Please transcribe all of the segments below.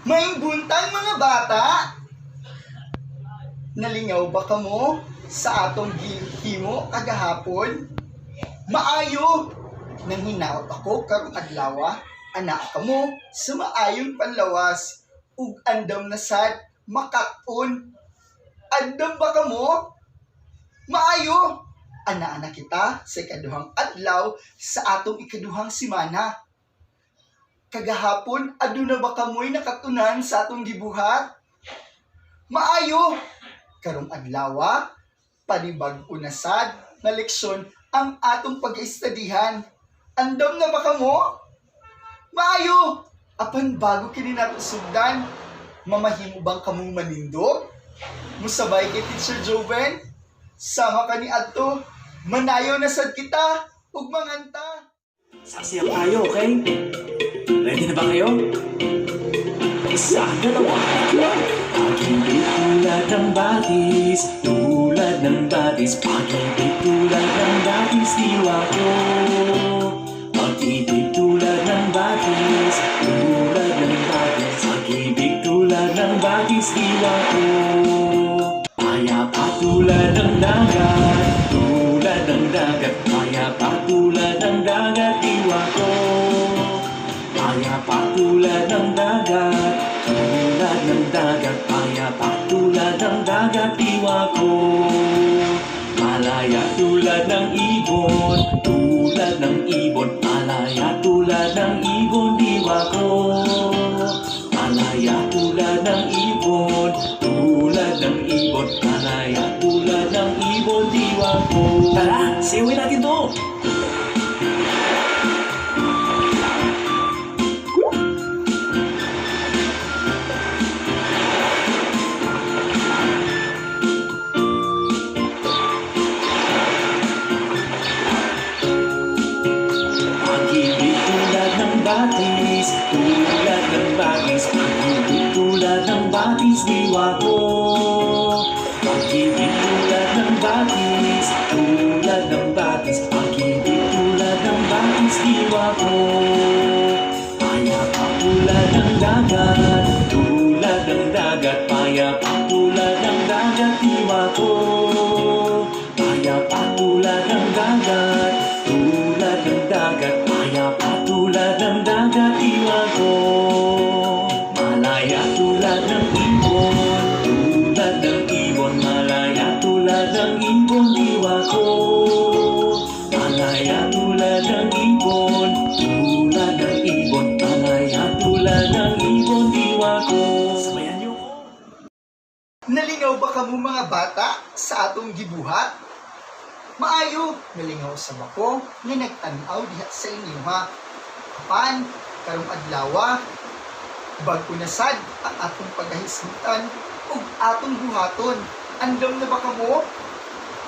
Maayong buntag, mga bata! Nalingaw ba kamo sa atong gihimo kagahapon? Maayo! Nang hinaot ako karong adlaw, anaa kamo sa maayong panlawas ug andam na sad makat-on. Andam ba kamo? Maayo! Anaa na kita sa ikaduhang adlaw sa atong ikaduhang simana. Kagahapon, aduna ba kamoy nakatunan sa atong gibuhat? Maayo! Karong adlawa, panibag-o na sad nga leksyon ang atong pag-istadihan. Andam na ba kamo? Maayo! Apan bago kini nato sugdan, mamahimo bang kamong manindog? Musabay kay Teacher Joven? Sama ka ni adto, manayaw na sad kita ug manganta. Sasayaw tayo, okay? Ready na ba kayo? Isa, dalawa, tatlo! Pag-ibig tulad ng batis, tulad ng batis. Pag-ibig tulad ng batis, diwa ko. Pag-ibig tulad ng batis, tulad ng batis. Pag-ibig tulad ng batis, diwa ko. Payapa tulad ng dagat, tulad ng dagat. Payapa tulad ng dagat, diwa ko. Payapa tulad ng dagat, tulad ng dagat. Payapa tulad ng dagat, diwa ko. Malaya tulad ng ibon, tulad ng ibon. Malaya tulad ng ibon, diwa ko. Malaya tulad ng ibon, tulad ng ibon. Malaya tulad ng ibon, diwa ko. Tara, sayawin natin to! Pag-ibig tulad ng batis, tulad ng batis. Pag-ibig tulad ng batis, diwa ko. Pag-ibig tulad ng batis, tulad ng batis. Pag-ibig tulad ng batis, diwa ko. Payapa tulad ng dagat, tulad ng dagat. Payapa tulad ng dagat, diwa ko. Payapa tulad ng dagat, tulad ng dagat. Payapa tulad ng dagat, diwa ko. Malaya tulad ng ibon, tulad ng ibon. Malaya tulad ng ibon, diwa ko. Malaya tulad ng ibon, tulad ng ibon. Malaya tulad ng ibon, diwa ko. Sabayan niyo ko. Nalingaw ba kamo, mga bata, sa atong gibuhat? Maayo, nalingaw sa bako nga nagtan-aw diha sa inyo ha. Apan, karong adlawa, bag-o na sad ang atong pagahisgutan ug atong buhaton. Andam na ba kamo?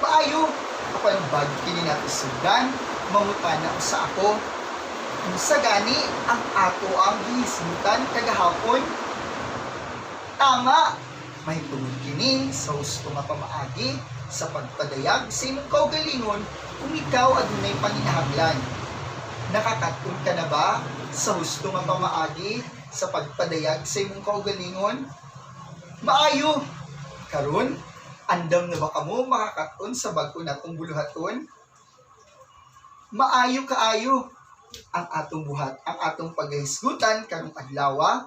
Maayo, apan bago kini nato sugdan, mangutana usa ako. Unsa gani ang ato ang gihisgutan kagahapon? Tama, mahitungod kini sa husto nga pamaagi sa pagpadayag sa imong kaugalingon kung ikaw adunay panginahanglan. Nakakat-on ka na ba sa husto nga pamaagi sa pagpadayag sa imong kaugalingon? Maayo! Karon, andam na ba kamo makakat-on sa bag-o natong buluhaton? Maayo kaayo ang atong buhat, ang atong paghisgutan karong adlaw.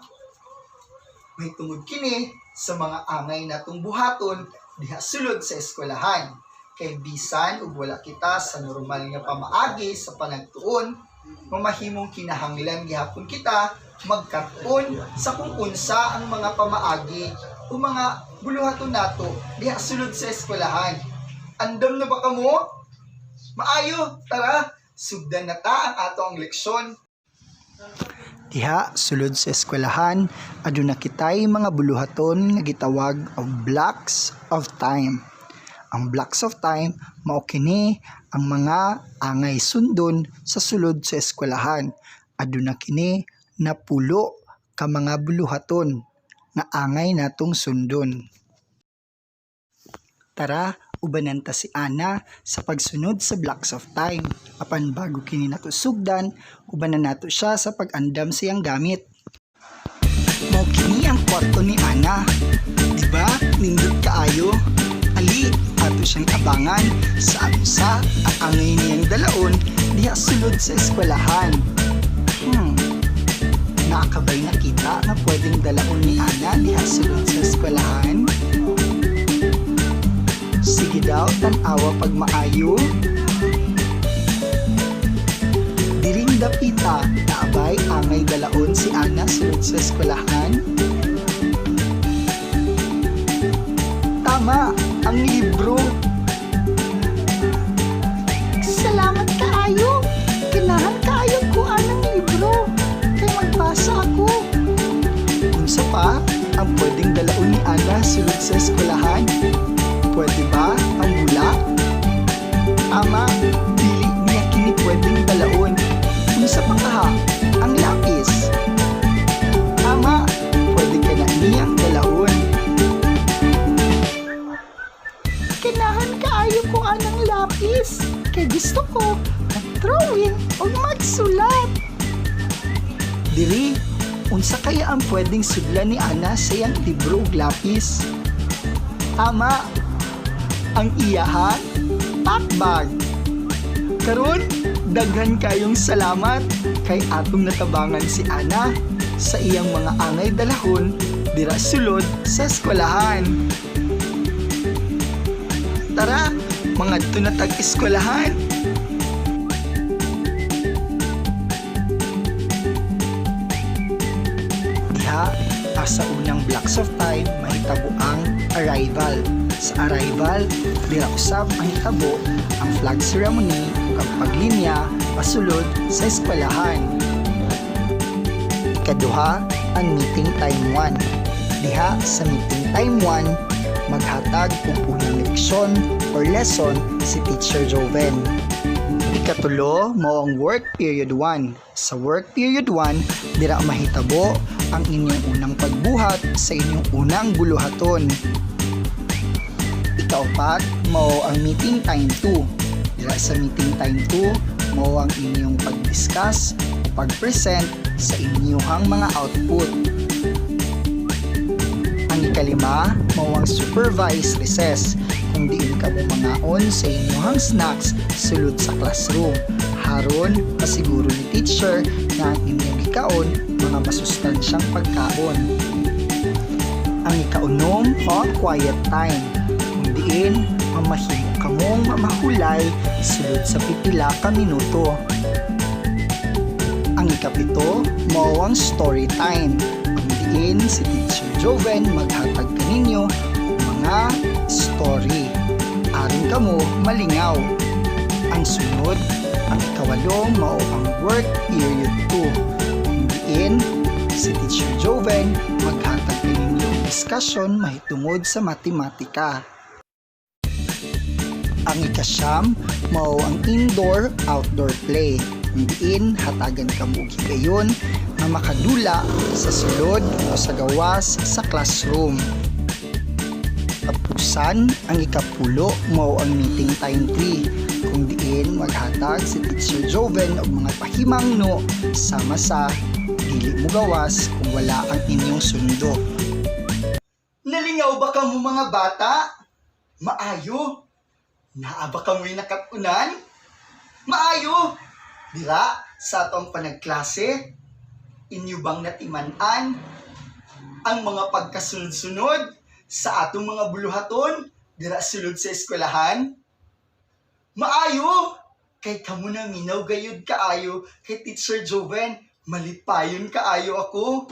Mahitungod kini sa mga angay natong buhaton diha sulod sa eskwelahan. Kay bisan ug wala kita sa normal nga pamaagi sa panagtuon, mamahimong kinahanglan gihapon kita magkat-on sa kung unsa ang mga pamaagi o mga buluhaton nato diha sulod sa eskwelahan. Andam na ba kamo? Maayo, tara, sugdan na ta ang ato ang leksyon. Diha sulod sa eskwelahan, aduna kitay mga buluhaton nga gitawag og blocks of time. Ang blocks of time mao kini ang mga angay sundon sa sulod sa eskwelahan. Aduna kini 10 ka mga buluhaton nga angay natong sundon. Tara, ubanan ta si Ana sa pagsunod sa blocks of time. Apan bago kini nato sugdan, ubanan nato siya sa pag-andam sa iyang gamit. Mao kini ang kwarto ni Ana. Di ba? Nindot kaayo. Ali, ato siyang tabangan sa unsa ang angay niyang dalaon diha sulod sa eskwelahan. Naa ka bay nakita nga pwedeng dalaon ni Ana diha sulod sa eskwelahan? Sige daw, tan-awa pag maayo. Diring dapita, naa bay angay dalaon si Ana sulod sa eskwelahan? Tama, ang libro. Salamat kaayo. Ganahan kaayo ko anang libro. Kay magbasa ako. Unsa pa ang pwedeng dalaon ni Ana sulod sa eskwelahan? Pwede ba ang bula? Tama, dili niya kini pwedeng dalaon. Unsa pa kaha? Ang lapis. Tama, pwede kana niyang dalaon. Ganahan kaayo ko anang lapis. Kay gusto ko mag-drawing o magsulat. Diri, unsa kaya ang pwedeng sudlan ni Ana sa iyang libro ug lapis? Tama, ang iyahang pack bag. Karon, daghan kayong salamat kay atong natabangan si Ana sa iyang mga angay dalahon dira sulod sa eskwelahan. Tara, mangadto na tag eskwelahan. Diha, sa unang blocks of time, mahitabo ang arrival. Sa arrival, dira usab mahitabo ang flag ceremony ug ang paglinya pasulod sa eskwelahan. Ikaduha, ang meeting time 1. Diha sa meeting time 1, maghatag og unang leksyon or lesson si Teacher Joven. Ikatulo, mao ang work period 1. Sa work period 1, dira mahitabo ang inyong unang pagbuhat sa inyong unang buluhaton. Ikaupat, mao ang meeting time 2. Dira sa meeting time 2, mao ang inyong pag-discuss o pag-present sa inyong mga output. Ang ikalima, mao ang supervised recess, kung diin kamo mangaon sa inyong snacks sulod sa classroom. Haron, masiguro ni teacher na ang inyong gikaon mga masustansyang pagkaon. Ang ikaunom, mao ang quiet time, kung diin mamahimo kamong mamahulay sulod sa pipila ka minuto. Ang ikapito, mao ang story time, kung diin si Teacher Joven maghatag kaninyo og mga story aron kamo malingaw. Ang sunod, ang ikawalo, mao ang work period 2, kung diin si Teacher Joven maghatag kaninyo og discussion mahitungod sa matematika. Ang ikasyam, mao ang indoor-outdoor play, kung diin hatagan kamo og higayon nga makadula sa sulod o sa gawas sa classroom. Kapusan, ang ikapulo, mao ang meeting time 3, kung diin maghatag si Teacher Joven og mga pahimangno sama sa dili mo gawas kung wala ang inyong sundo. Nalingaw ba kamo, mga bata? Maayo! Naa ba kamoy nakat-unan? Maayo! Dira sa atong panagklase, inyo bang natiman-an ang mga pagkasunod-sunod sa atong mga buluhaton dira sulod sa eskwelahan? Maayo! Kay kamo naminaw gayud kaayo kay Teacher Joven, malipayon kaayo ako.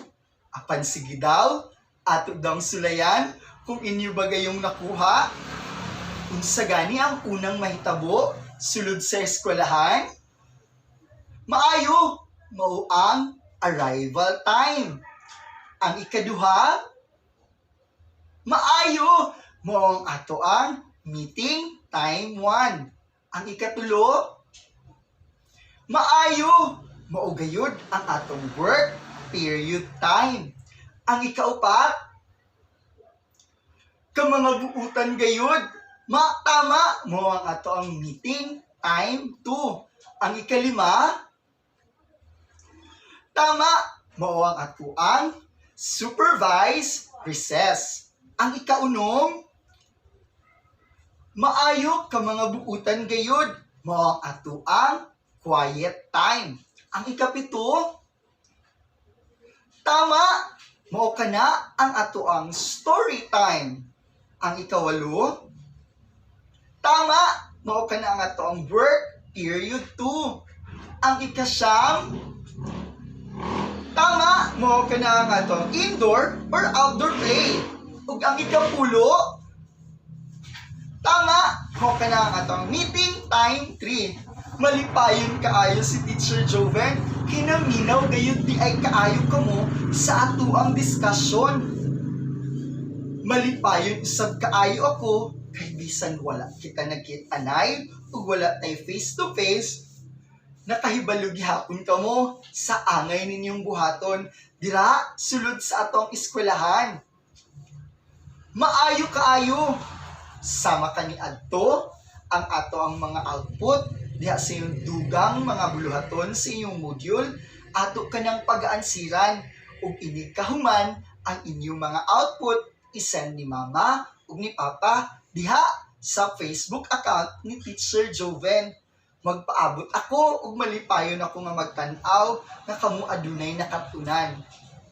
Apan sige daw, ato daw sulayan kung inyo ba gayong nakuha. Unsa gani ang unang mahitabo sulod sa eskwelahan? Maayo, mao ang arrival time. Ang ikaduha, maayo, mao ang ato ang meeting time 1. Ang ikatulo, maayo, mao gayud ang atong work period time. Ang ikaupat, kamanga buutan gayud, ma tama, mao ang ato ang meeting time 2. Ang ikalima, tama, mao ang ato ang Supervised recess. Ang ikaunom, maayo ka mga buutan gayud, mao ang atoang quiet time. Ang ikapito, tama, mao kana ang atoang story time. Ang ikawalo, tama, mao kana ang atoang work period 2. Ang ikasyam, tama, mao kana ang atong indoor or outdoor play. Ug ang ikapulo, tama, mao kana ang atong meeting time 3. Malipayon kaayo si Teacher Joven, kinaminaw gayud diay kaayo kamo sa atoang discussion. Malipayon usab kaayo ako kay bisan wala kita nagkit-anay ug wala tay face to face, nakahibalo gihapon kamo sa angay ninyong buhaton dira sulod sa atong eskwelahan. Maayo kaayo sama kaniadto ang atoang mga output diha sa inyong dugang mga buluhaton sa inyong module, ato kanang pag-aansiran ug inig kahuman ang inyong mga output, isend ni Mama ug ni Papa diha sa Facebook account ni Teacher Joven. Magpaabot ako ug malipayon ako nga magtan-aw nga kamo adunay nakatunan.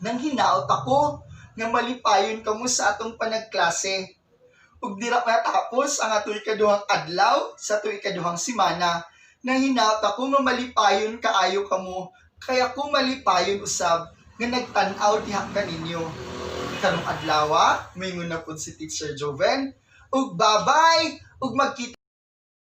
Nang hinaot ako nga malipayon kamo sa atong panagklase. Ug dira matapos ang atoy ikaduhang adlaw sa atoy ikaduhang semana. Nang hinaot ako nga malipayon kaayo kamo, kaya ko malipayon usab nga nagtan-aw diha kaninyo. Karong adlawa, moingon na pud si Teacher Joven. Ug bye-bye ug magkita